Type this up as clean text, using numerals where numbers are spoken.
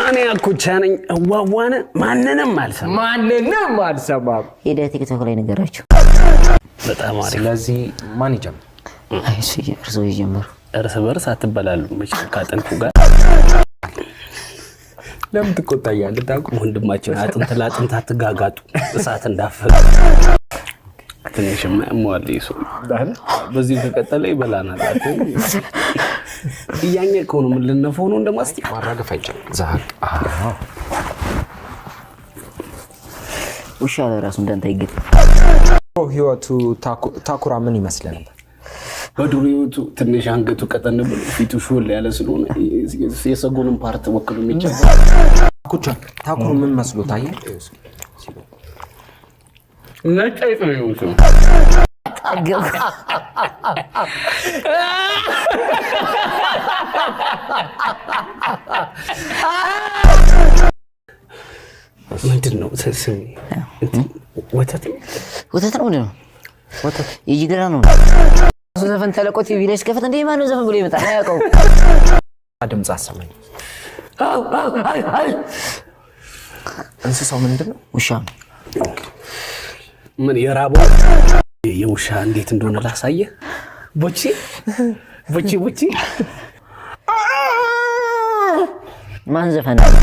እኔ አኩቻ ነኝ። እዋዋነ ማንንም አልሰማም። ማንንም አልሰማም። ሄደህ ቲክቶክ ላይ ነገራቸው። በጣም አሪፍ። ስለዚህ ማን ይጀምር? አይ እሱ እርስዎ ይጀምሩ። እርስ በርስ አትበላሉ መቼም ከአጥንቱ ጋር። ለምን ትቆጣኛለህ? ታውቁ ወንድማችን አጥንት ለአጥንት አትጋጋጡ፣ እሳት እንዳፈቅ ትንሽማ ያመዋል። ይህ ሰው በዚሁ ከቀጠለ ይበላናል። እያኘከው ነው። ምን ልነፈው ነው? እንደማስቲካ ማራገፍ አይቻልም። ዛቅ። አዎ። ውሻ ለራሱ እንዳንተ አይገጥም። ህይወቱ ታኩራ ምን ይመስል ነበር? በድሮ ህይወቱ ትንሽ አንገቱ ቀጠን ብሎ ፊቱ ሾል ያለ ስለሆነ የሰጎንን part ወክሎ የሚጫወት። ኩቻ ታኩር ምን መስሎ ታየ? ነጭ አይጥ ነው የሚመስለው። ጠገብኩ። ምንድን ነው ስሚ፣ ወተት ነው? ወተት ነው፣ ምንድን ነው? የጅግራ ነው። እሱ ዘፈን ተለቆ ቲቪ ላይ ሲከፈት እንደ ማነው ዘፈን ብሎ ይመጣል። አያውቀውም። ድምፅ አሰማኝ። እንስሳው ምንድን ነው? ውሻ ነው። ምን የራበው የውሻ እንዴት እንደሆነ ላሳየህ። ቦቼ ቦቼ ቦቼ። ማን ዘፈን አለ?